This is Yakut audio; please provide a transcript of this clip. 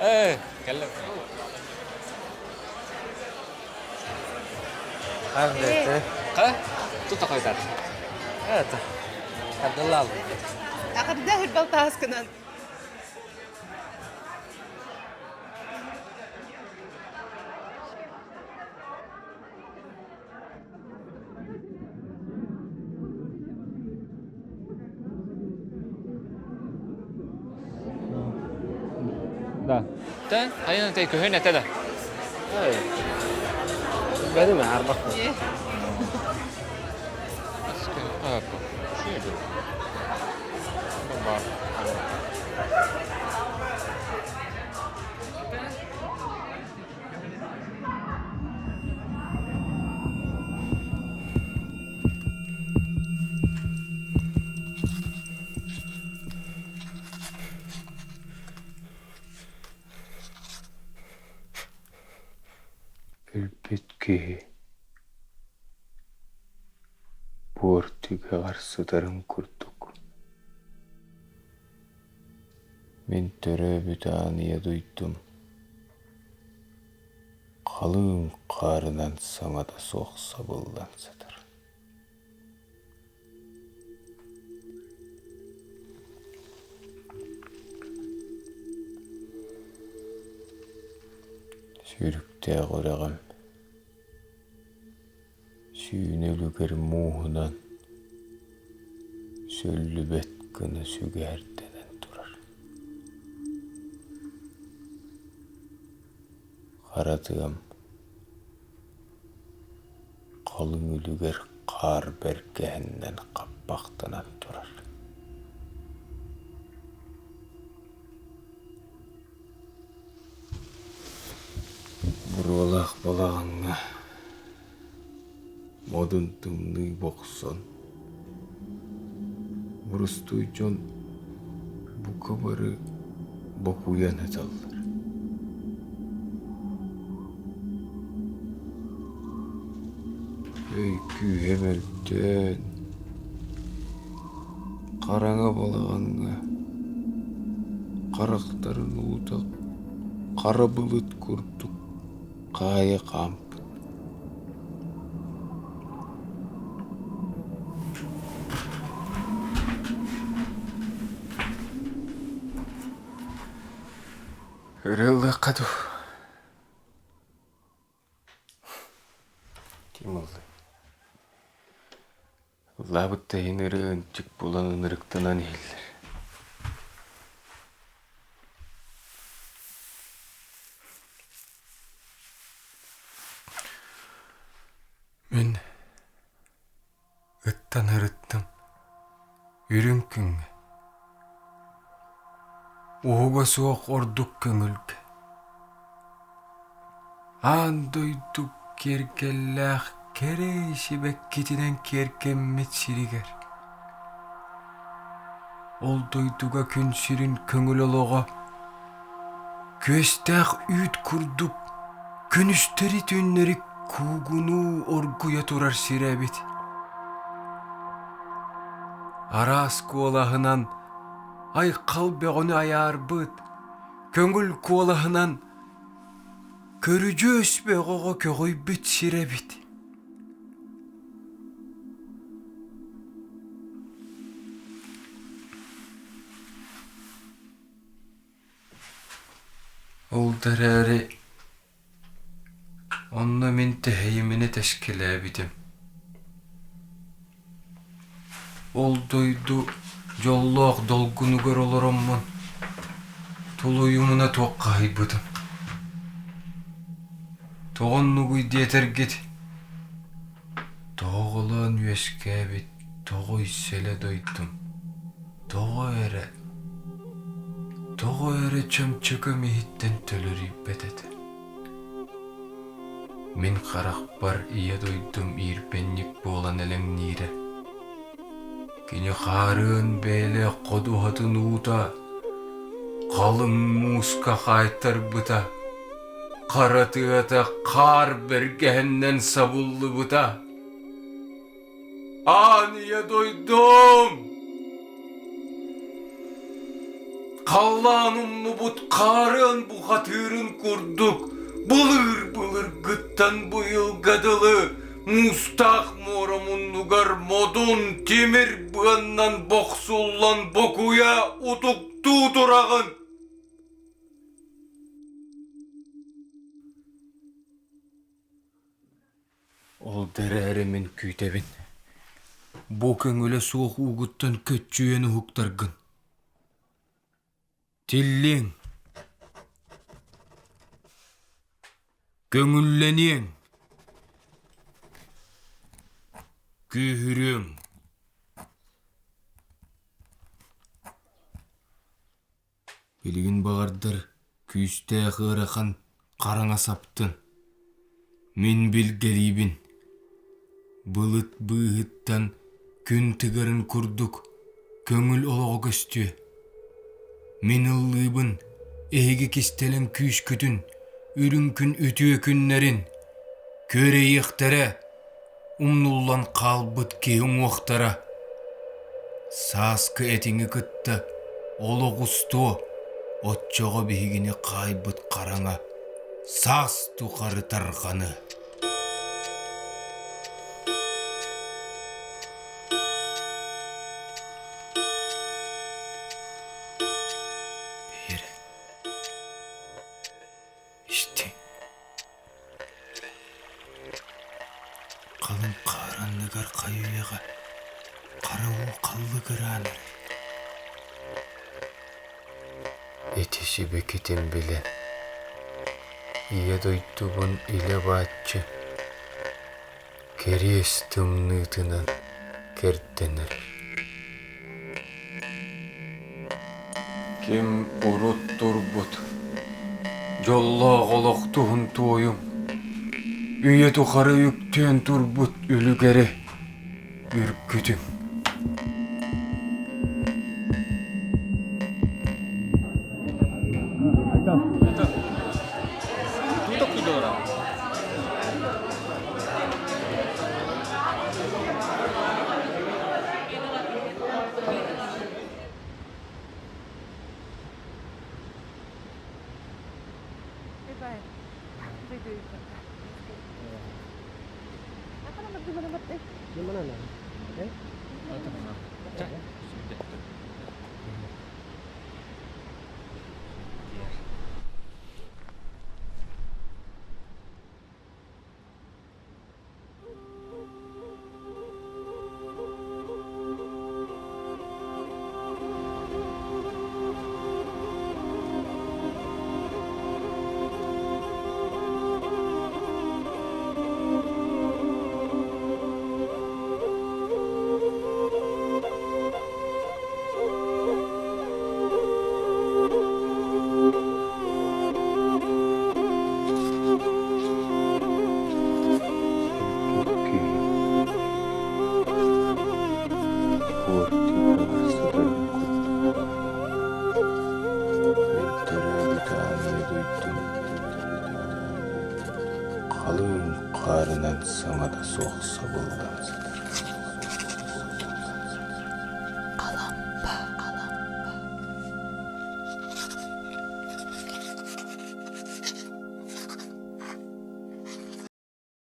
Ээ, кэллим. Ee, Ха? Тута қайтар. Это. Абдулла Ақырда үрбал тааскынан. Да. Та, хайын тэй көһөн этэ да. Бэдим арбах. Өлбүт киһи буор түгэҕэр сытарын курдук Мин төрөөбүт аан ийэ дойдум халыҥ хаарынан саҥата суох сабыллан сытар. Сүүрүктээх үрэҕим Сүүнэ үлүгэр мууһунан сөллүбэт гына сүгэһэрдэнэн турар. Хара тыам халыҥ үлүгэр хаар бэргэһэннэн хаппахтанан турар. Буруолаах балаҕаҥҥа модун тымныы бохсон, боростуой дьон бука бары бокуйан ыталлар. Өй күүһэ мөлтөөн, Хараҥа балаҕаҥҥа харахтарын уута хара былыт курдук хаайа хаампыт. Ырыалыахха дуу Ким ыллый? Ыллаабыт да иһин ырыа ынчык буолан ынырыктанан иһиллэр. Мин ыттан ырыттым үрүҥ күҥҥэ Уһуга суох ордук көҥүлгэ Аан дойду киэргэллээх кэрэ сибэккитинэн киэргэммит сиригэр Ол дойдуга күн сирин көҥүл олоҕо күөстээх үүт курдук күнүстэри-түүннэри куугунуу оргуйа турар сирэ эбит. Араас куолаһынан айхал бөҕөнү айаарбыт, көҥүл куолаһынан көрүдьүөс бөҕөҕө көҕүйбүт сирэ эбит. Ол да эрээри онно мин тэһийиминэ тэскилээбитим. Ол дойду дьоллоох долгунугар олороммун тулуйумуна туоххаһыйбытым. Тоҕо оннугуй диэтэргит, тоҕолоон үөскээбит тоҕуй сэлэ дойдум, тоҕо эрэ, тоҕо эрэ чөмчөкөм иһиттэн төлөрүйбэт этэ. Мин харахпар ийэ дойдум иирбэнньик буолан элэҥниирэ. Кини хаарыан бэйэлээх ходуһатын уута халыҥ мууска хаайтарбыта, хара тыата хаар бэргэһэннэн сабыллыбыта. Аан ийэ дойдум! Халлаан умнубут хаарыан бухатыырын курдук былыр-былыргыттан быйылга дылы муустаах муора муннугар модун тимир быаннан бохсуллан бокуйа утуктуу тураҕын. Ол да эрээри мин күүтэбин. Бу көҥүлэ суох уугуттан көччүйэн уһуктаргын. Тиллиэҥ. Көҥүллэниэҥ. Күүһүрүөҥ. Билигин баҕардар күүстээх ыарахан хараҥа саптын. Мин билгэлиибин. Былыт быыһыттан күн тыгарын курдук көҥүл олоҕо көстүө. Мин ыллыыбын эһиги кистэлэҥ күүскүтүн, үрүҥ күн үтүө күннэрин, күөрэйиэхтэрэ, умнуллан хаалбыт киһи уҥуохтара. Сааскы этиҥи кытта олох устуо, оччоҕо биһигини хаайбыт хараҥа саас тухары тарҕаны. Бэйэрэ истиҥ Халыҥ хаар анныгар хайы-үйэҕэ хара уу халлыгыраан эрэр. Ити сибикитин билэн, Ийэ дойдубун илэ-бааччы кэриэс тымныытынан кэрдэнэр. Ким урут турбут, дьоллоох олох туһун туойуҥ, үйэ тухары үктүөн турбут үлүгэри үргүтүҥ. Халыҥ хаарынан саҥата суох сабыллан сытар.